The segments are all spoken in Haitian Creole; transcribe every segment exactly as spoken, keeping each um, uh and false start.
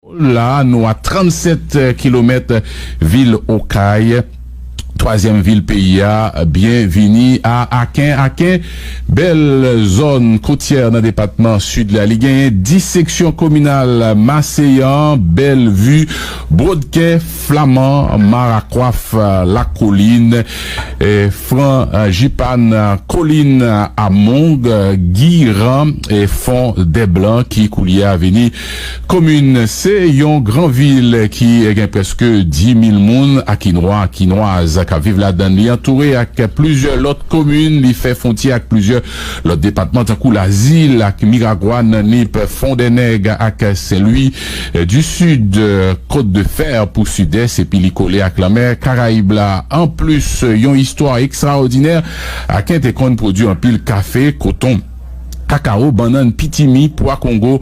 La, nou a trannsèt kilomèt vil Okay, twazyèm vil peyi a. Byenvini a Aken. Aken, bèl zòn kotyè nan depatman Sid la. Li genyen dis seksyon kominal: Maseyan, Bèlvi, Bwodkè, Flaman, Marakwaf, Lakolin, eh, Fran, eh, Jipan, Kolin, Among, Giran, eh, Fon dè Blan, ki koulye a vini komin. Se yon gran vil ki gen prèske dis mil moun, Akinwa, Akinwaz, k ap viv ladan l. Li antoure ak plizyè lòt komin. Li fè fwontyè ak plizyè lòt depatman, tankou Lazil ak Miragwàn, Nip, Fondènèg ak Sen Lwi, eh, di Sid, eh, Kot de Fè pou Sidès, epi li kole ak lanmè Karayib la. Anplis, yon istwa ekstraòdinè, Aken te konn pwodui anpil kafe, koton, kakao, bannann, pitimi, pwa kongo,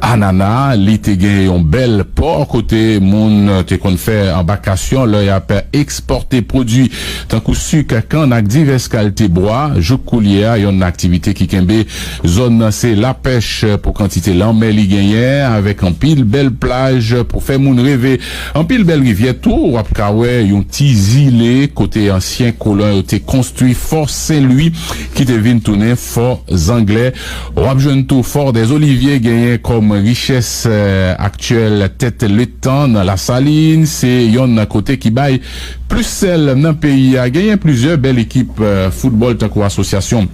anana. Li te gen yon bèl pò kote moun te konn fè anbakasyon lè y ap ekspòte pwodui tankou sik, kann ak divès kalte bwa. Jouk koulye a, yon aktivite ki kenbe zòn nan se lapèch, pou kantite lanmè li genyen, avèk anpil bèl plaj pou fè moun reve. Anpil bèl rivyè tou, w ap ka wè yon ti zile kote ansyen kolon yo te konstwi Fò Sen Lwi, ki te vin tounen Fò Zanglè. W ap jwenn tou Fò dèzolivye genyen kòm richès, eh, aktyèl tèt letan nan Lasalin. Se yonn nan kote ki bay plis sèl nan peyi a. Genyen plizyè bèl ekip, eh, foutbòl tankou asosyasyon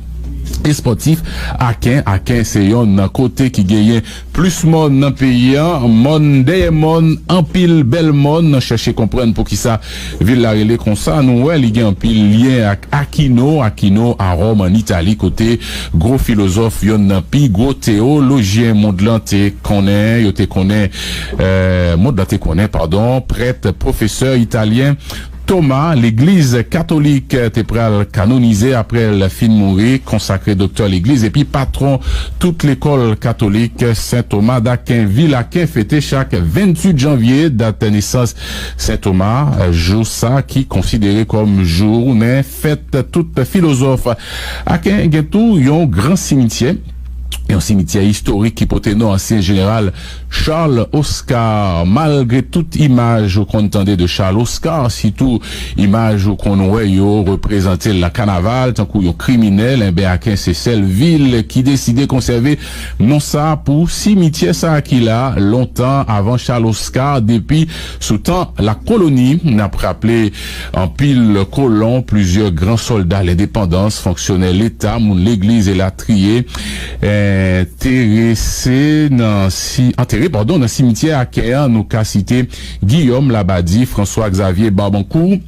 espòtif Aken. Aken se yonn nan kote ki genyen plis mòn nan peyi a. Mòn, dèyè mòn, anpil bèl mòn. Chèche konprann poukisa vil la rele konsa. Nou wè li gen anpil lyen ak Akino, Akino a Wòm, ann Itali, kote gwo filozòf, yonn nan pi gwo teyolojyen mond lan te konnen, yo te konnen, eh, mond lan te konnen, padon, prèt, pwofesè italyen Toma. Legliz katolik te pral kanonize apre l fin mouri, konsakre doktè legliz epi patwon tout lekòl katolik, Sen Toma d'Aken. Vil Aken fete chak venntuit janvye dat nesans Sen Toma, jou sa ki konsidere kòm jounen fèt tout filozòf. Aken gen tou yon gran simityè, yon simityè istorik ki pote non ansyen jeneral Charles Oscar. Malgre tout imaj ou konn tande de Charles Oscar, sitou imaj ou konn wè yo reprezante l nan kanaval tankou yon kriminèl, enben Aken se sèl vil ki deside konsève non sa pou simityè sa ki la lontan avan Charles Oscar, depi sou tan lakoloni. N ap raple, anpil kolon, plizyè gran sòlda lendepandans, fonksyonè leta, moun legliz elatriye, enterese nan si, antere, padon, nan simityè Aken an. Nou ka site Guillaume Labadie, François Xavier Barbancourt,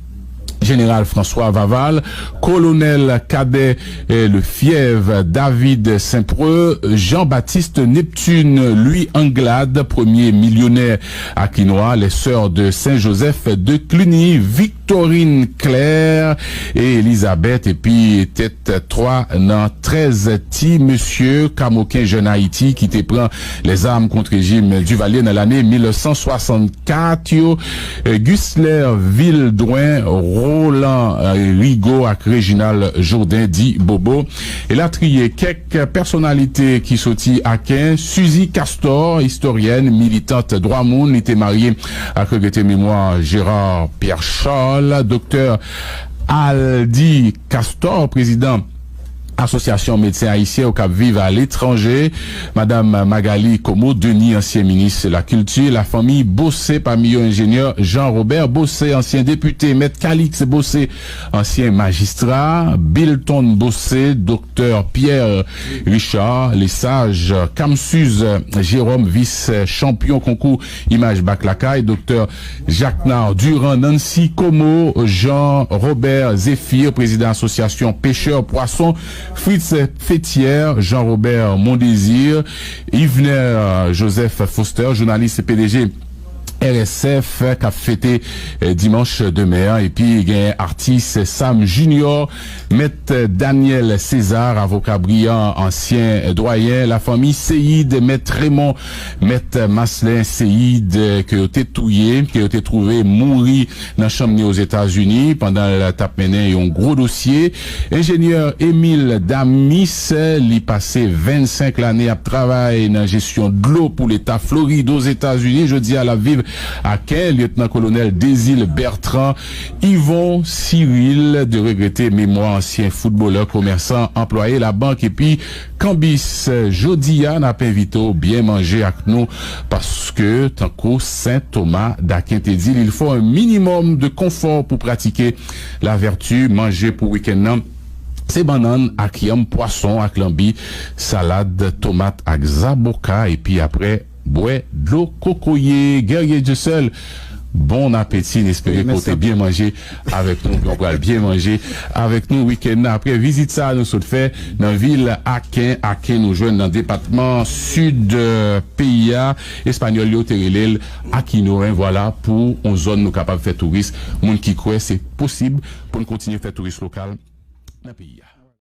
jeneral François Vaval, kolonèl Cadet, eh, Lefebvre, David Saint-Preux, Jean-Baptiste Neptune, Louis Anglade, premye milyonè akinwa, les Sœurs de Saint-Joseph de Cluny, Victorine Claire e Elizabeth, epi tèt twa nan trèz ti mesye kamoken jèn Ayiti ki te pran lèzam kont rejim Duvalier nan lane mil nèf san swasannkat yo, eh, Gustler Vildouin, Roland, eh, Rigaud ak Reginald Jourdain, di Bobo, elatriye. Kèk pèsonalite ki soti Aken: Suzy Castor, istoryèn, militant dwa moun, li te marye ak regrete memwa Gérard Pierre Charles, doktè Aldy Castor, prezidan Asosyasyon Medsen Ayisyen yo k ap viv aletranje, Madam Magalie Comeau Denis, ansyen minis lakilti, lafanmi Bossé, pami yo enjenyè Jean Robert Bossé, ansyen depite, Mèt Calixte Bossé, ansyen majistra, Bilton Bossé, doktè Pierre Richard, Lesage, Kamsuz Jérôme, vis chanpyon konkou Imaj Bak Lakay, doktè Jacquenard Durand, Nancy Comeau, Jean Robert Zéphir, prezidan Asosyasyon Pechè Pwason, Fritz Fétière, Jean Robert Mondésir, Yvener Joseph Foster, jounalis, P D G R S F k ap fete, eh, dimanch demen an, epi gen atis Sam Junior, Mèt Daniel César, avoka briyan, ansyen dwayen lafanmi Seyid, Mèt Raymond, Mèt Maslin Seyid, eh, ke yo te touye, ke yo te twouve mouri nan chanm ni Ozetazini pandan l t ap mennen yon gwo dosye. Enjenyè Emile Damis, li pase vennsenk lane ap travay nan jesyon dlo pou Leta Florid Ozetazini. Jodi a, l ap viv Aken. Lyetnan Kolonèl Dezil Bertrand, Yvon Cyril, de regrete memwa ansyen foutbolè, komèsan, anplwaye labank epi kanbis. Jodi a, n ap envite w byen manje ak nou, paske, tankou Sen Toma d'Aken te di l, il faut un minimum de confort pour pratiquer la vertu. Manje pou wikenn nan, se bannann ak yanm, pwason ak lanbi, salad tomat ak zaboka, epi apre, bwè dlo kokoye. Guerrier Dieuseul, bon apeti, n espere ke w te byen manje avèk nou, ke w pral byen manje avèk nou wikenn nan. Apre vizit sa a nou sot fè nan vil Aken, Aken nou jwenn nan depatman sid, eh, peyi a. Espanyòl yo te rele l Aquino, en, vwala, pou yon zòn nou kapab fè touris, moun ki kwè se posib pou n kontinye fè touris lokal nan peyi a.